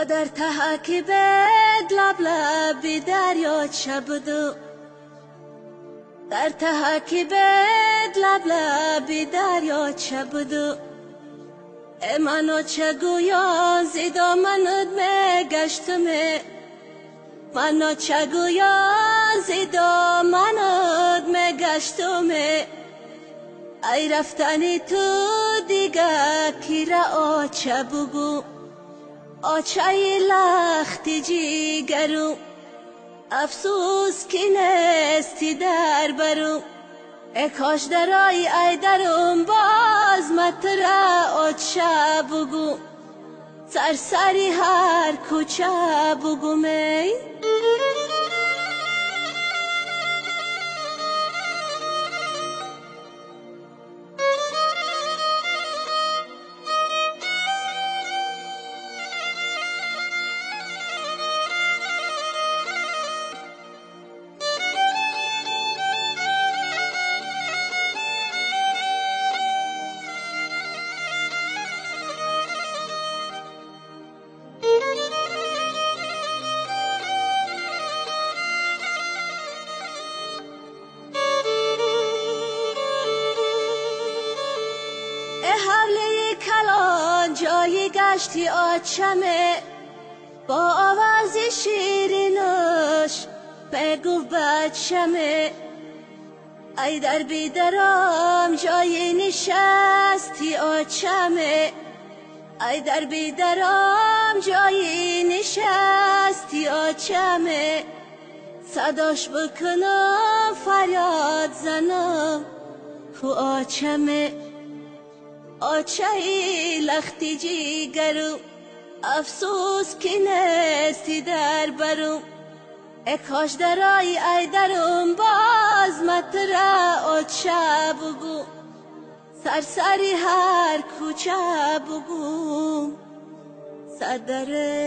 дар таҳаки бед лаб лаби дарёча буду, дар таҳаки бед лаб лаби дарёча буду. Мано ча гӯё зи доманат мегаштуме, мано ча гӯё зи доманат мегаштуме. Ай рафтани ту дига кира оча бугӯ, очаи лахти ҷигару афсӯс ки нести дар бару. Э кош дарои ай дарум боз матра оча бугӯ, сарсари ҳар кӯча бугӯмей. ҷои гашти очаме, бо овози ширинаш бигуфт бачаме. Ай дар бидарам ҷои нишасти очаме, ай дар бидарам ҷои нишасти очаме. Садош бикунам фарёд занам ку очаме, очаи лахти ҷигару афсӯс ки нести дар бару. Э кош дарои ай дарум боз матра оча бугӯ, сарсари ҳар кӯча бугӯ садаре.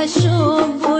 Show.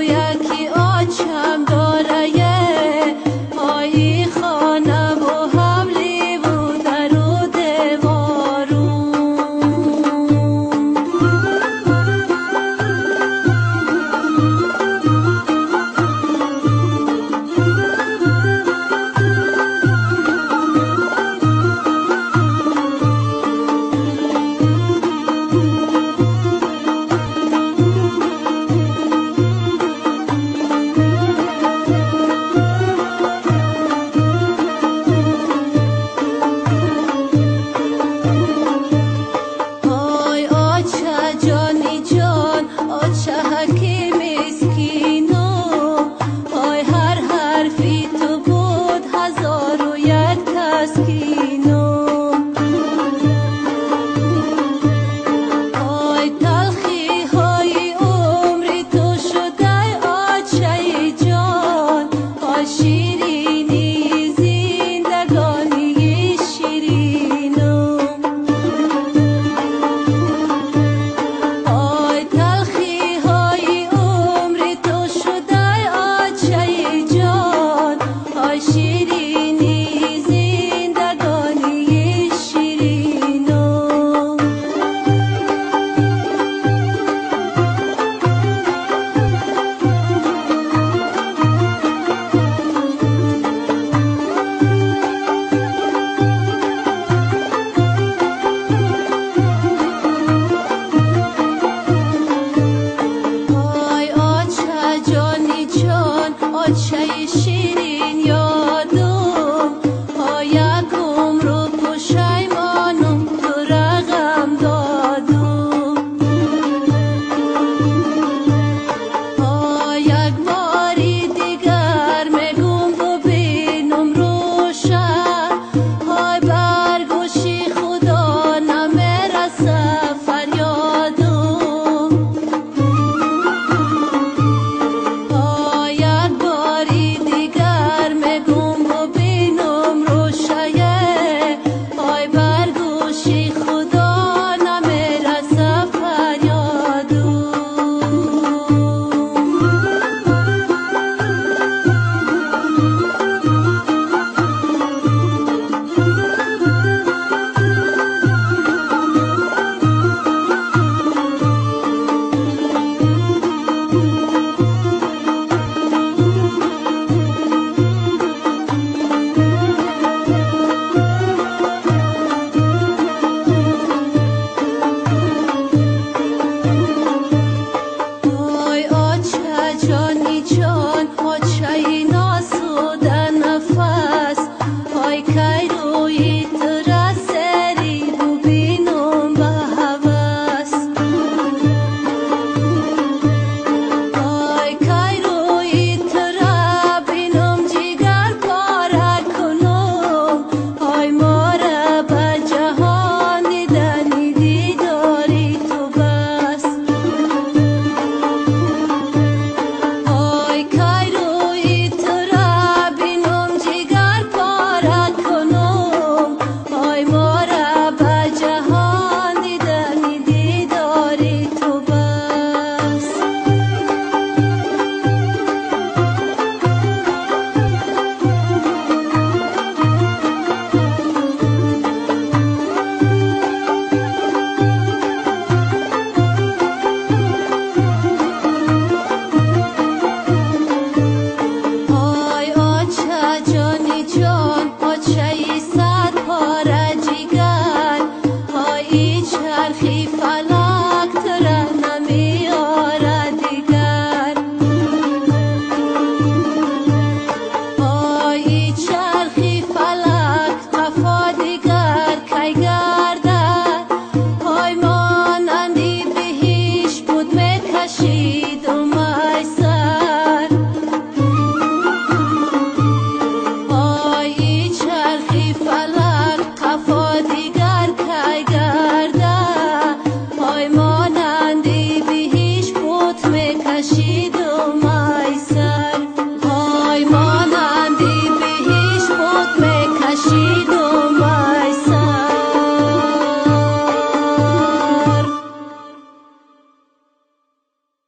Фалак.